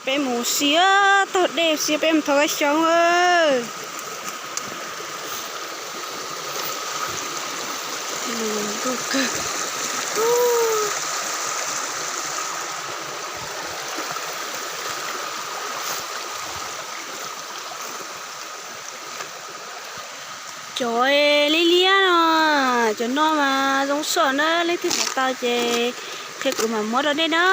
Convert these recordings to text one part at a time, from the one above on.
Peb mus si, taug dej si peb mus thov kab xyoob. Cov liab liab no, cov no mas zoo soj na, leej twg xav tau ces qhia kuv mam muab rau nej na.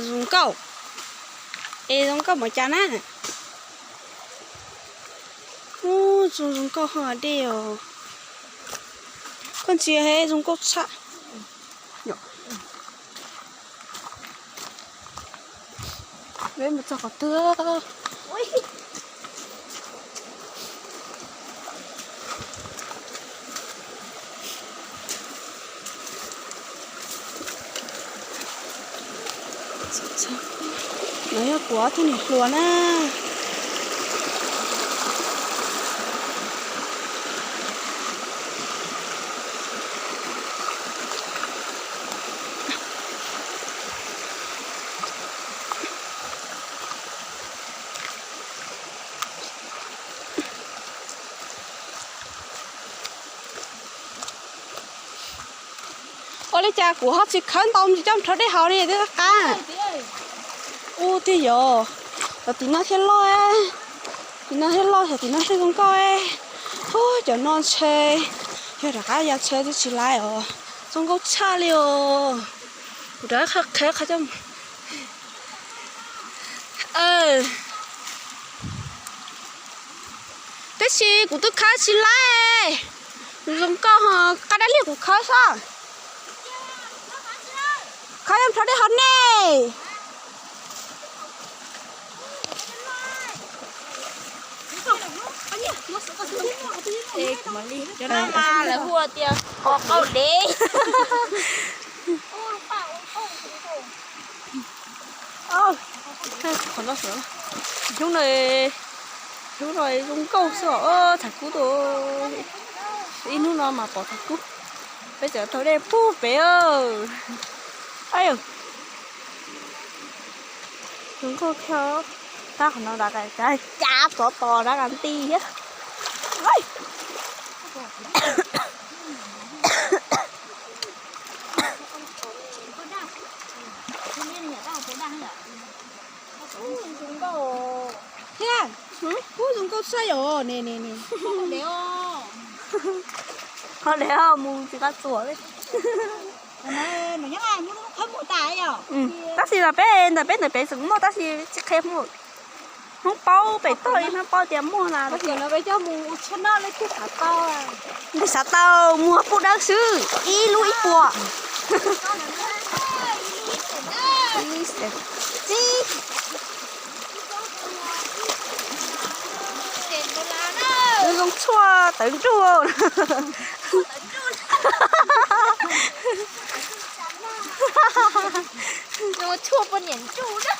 Zoo nkauj, es zoo nkauj mas cas na. Ub, zoo nkauj hos dej os. Koj ntsia he, zoo nkauj tshaj. Peb mus txog qhov twg? No yog kuv ob tug niam hluas na. Ua li cas kuv ho tsis khawb ntau ntsis coj rhaub dej haus li twb qab qab. Ub, tiag yog, cov tim no thiaj loj, tim no thiaj loj, cov tim no thiaj zoo nkauj. Ub, cov no ntshe yog rov qab ya ntshe twb tsis laiv os, zoo nkauj tshaj li os. Kuv rov qab qhia qhov coj. Tab sis kuv twb khawb tsis laiv, kuv zoo nkauj ho qab dab liag kuv khawb xwb. Khawb coj rhaub dej haus ne. Cov no mas lawv hu tias qos qaum dev. Hnub no, hnub no zoo nkauj xwb os, txhav kub tuaj. Ib hnub no mas pom txhav kub. Peb txawm taug dej pug pem. Zoo nkauj thiab. Tab qhov no cav cav tsov tos dab qas nti thiab. Thiab, kuj zoo nkauj xwb yom, ne ne ne. Ho dev mus tsis qab txuas li. Tab sis mas peb ntawm peb ntawm pem tseem muaj tab sis tsis qhia muaj. Hnub paub pem toj li hnub paub tias muaj na tab sis ntawm xav tau muag pub dawb xwb ib lub ib puas. Zoo tshuaj tawv nruj. Zoo tshuaj poj niam nruj na.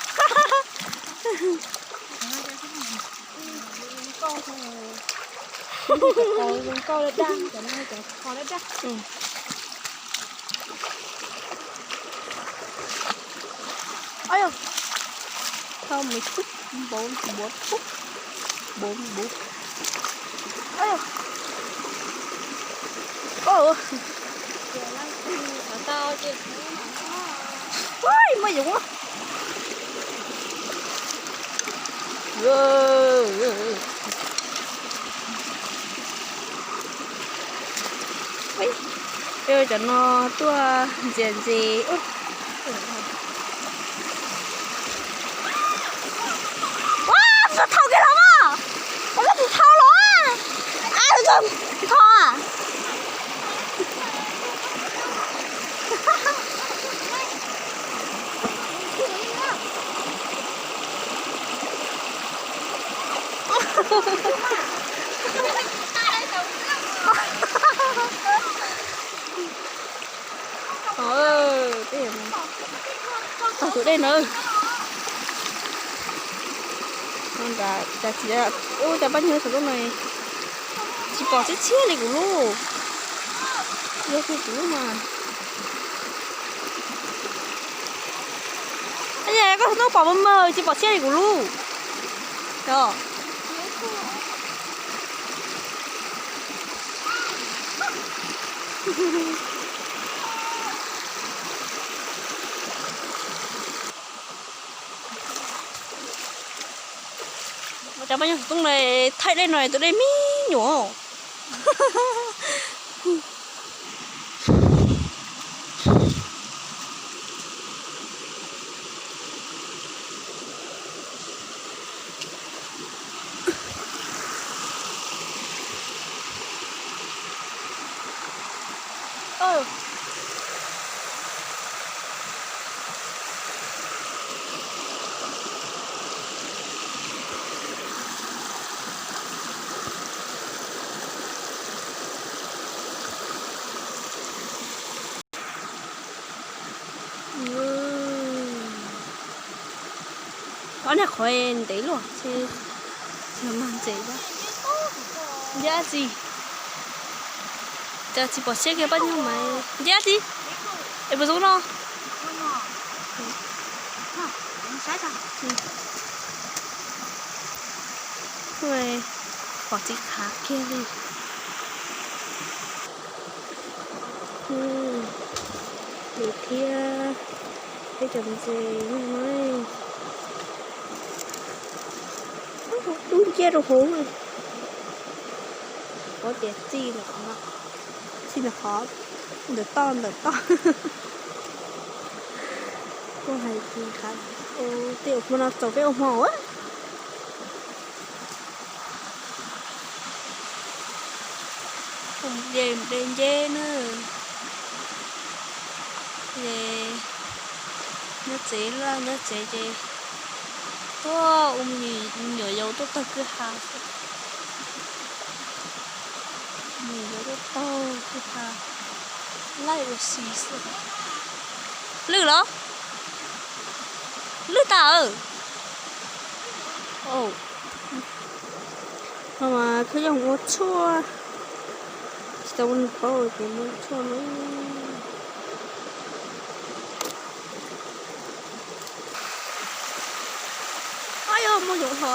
Zoo nkauj dab dab, cov no cov kho dab dab. Tho mus tub, npau npau tub, npau npau. Muaj yoov. Cov no tuaj ntxias ntses. Ua, koj thau kiag los mas, koj tsis thau los a, koj tsis thau a. Tus dej na. Ua cas pab nyuag saum rooj no tsis pom txhiab txhiab li kuv lub. Yog kuv lub mas. Koj saum rooj pom mas mas tsis pom txhiab li kuv lub. Yog. Cov pab nyuag saum rooj no thaij dej no tus dej me nyuam. Ob niag qhov ntev luaj ces mag ntses. Nceb txiv, cas tsis pom siab kiag pab nyuag mas. Nceb txiv, es puas zoo no? Pom txiv qhav kiag li. Nws thiab peb cov ntses no dub nciab rau hauv. Ua tias txij ntawm qhov, txij ntawm qhov, ntawm toj ntawm toj. Kuj hais tias tej ua hmo no txaus peb ua hmo. De mus de nceb na. Ces nyob tsev, nyob tsev ces tuaj ua me nyuam yaus tuaj taug kwj ha xwb. Me nyuam yaus tuaj taug kwj ha, laij ua si xwb. Lwj los? Lwj tas. No mas Khaub Yooj ua tshuaj, tsis tau ua nws paub tias muaj tshuaj no. Ab yog muaj yoov hlo.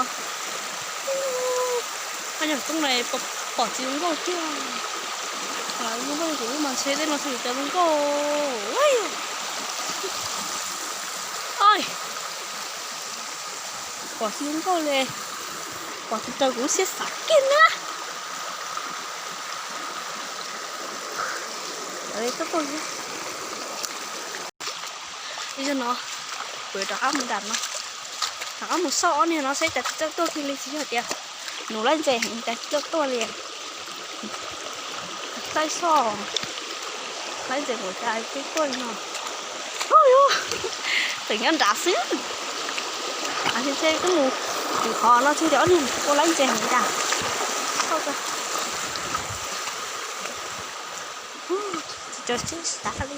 Ab yog tub na, pom txiv zoo nkauj tiag. Zoo nkauj kuv lub mas ntshe tej no tsis yog cov zoo nkauj. Pom txiv zoo nkauj li, pom txiv raws kuv lub siab xav kiag na. Cov li tuaj tuaj li. Yog no, kuv yuav rov qab mus nram no, rov qab mus xauj ob niag no seb cas tsis txawj tuaj kiag li, tsis yog tias nws laib ntses heev cas tsis txawj tuaj li. Txawj xauj, laib ntses npaum cas twb tuaj li no. Yog, tseem nyob nrad xwb. Ntshe twb mus tim qhov no tsis tias ob niag ua laib ntses heev cas. Tsis tso siab xav li.